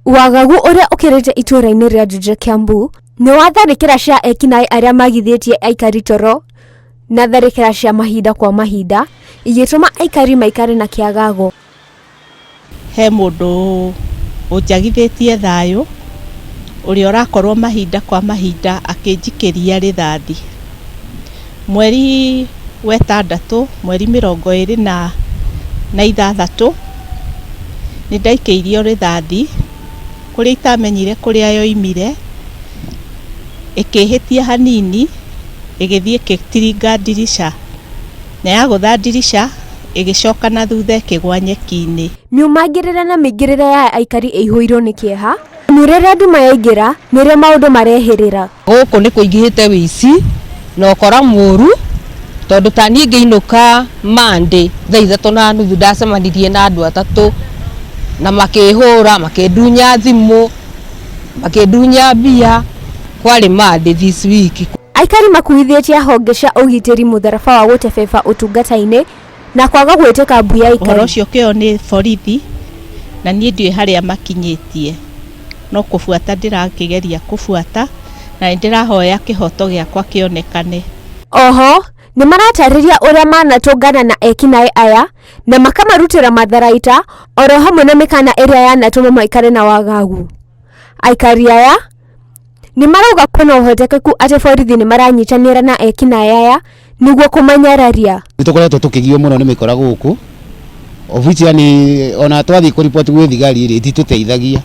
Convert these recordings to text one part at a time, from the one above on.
Wagagu ũrĩa ũkĩrĩte itũũra-inĩ rĩa Juja Kiambu nĩ wa tharĩkĩra cia ekinaĩ arĩa magithĩtie aikari toro na tharĩkĩra cia mahinda kwa mahinda igĩtũma aikari maikare na kĩagago. He mũndũ ũnjagithĩtie thayũ, ũrĩa ũrakorwo mahinda kwa mahinda akĩnjikĩria rĩthathi. Mweri wa ĩtandatũ, mweri 26, nĩ ndaikĩirio rĩthathi, kũrĩa itamenyire kũrĩa yoimire, ĩkĩhĩtia hanini, ĩgĩthiĩ ĩkĩtiringa ndirica, na yagũtha ndirica, ĩgĩcoka na thutha ĩkĩgwa nyeki-inĩ. Mĩũmangĩrĩre na mĩingĩrĩre ya aikari ĩihũirwo nĩ kĩeha, amu rĩrĩa nduma yaingĩra nĩrĩo maũndũ marehĩrĩra. Gũkũ nĩ kũingĩhĩte wĩici na ũkora mũru tondũ ta niĩ ngĩinũka Monday thaa 3:30 ndacemanirie na andũ atatũ na makĩhũra makĩndunya thimũ makĩndunya mbia kwarĩ Monday this week. Aikari makuithĩtie honge cia ũgitĩri mũtharaba wa gũtebeba ũtungata-inĩ na kwaga gwĩtĩka mbu ya Ũhoro aikari. ũcio ũkĩoywo nĩ borithi na niĩ ndiũĩ harĩa makinyĩtie, no kũbuata ndĩrakĩgeria kũbuata na nĩ ndĩrahoya kĩhoto gĩakwa kĩonekane. Oho nĩ maratarĩria ũrĩa manatũngana na ekinaĩ aya na makamarutĩra matharaita oro hamwe na mĩkana ĩrĩa yanatũma maikare na wagagu. Aikari aya nĩ marauga kwĩna ũhotekeku atĩ borithi nĩ maranyitanĩra na ekinaĩ aya nĩguo kũmanyararia. Nĩ tũkoretwo tũkĩgio mũno nĩ mĩkora gũkũ of which yani ona twathiĩ kũripoti gwĩ thigari rĩ ititũteithagia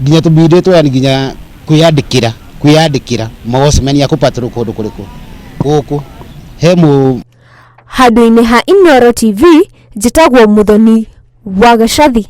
nginya tũbindĩtwo yani nginya kwĩyandĩkĩra kwĩyandĩkĩra mawatchman a kũpatrol kũndũ kũrĩkũ gũkũ he mũ Handũ-inĩ ha Inooro TV, njĩtagwo Mũthoni wa Gacathi.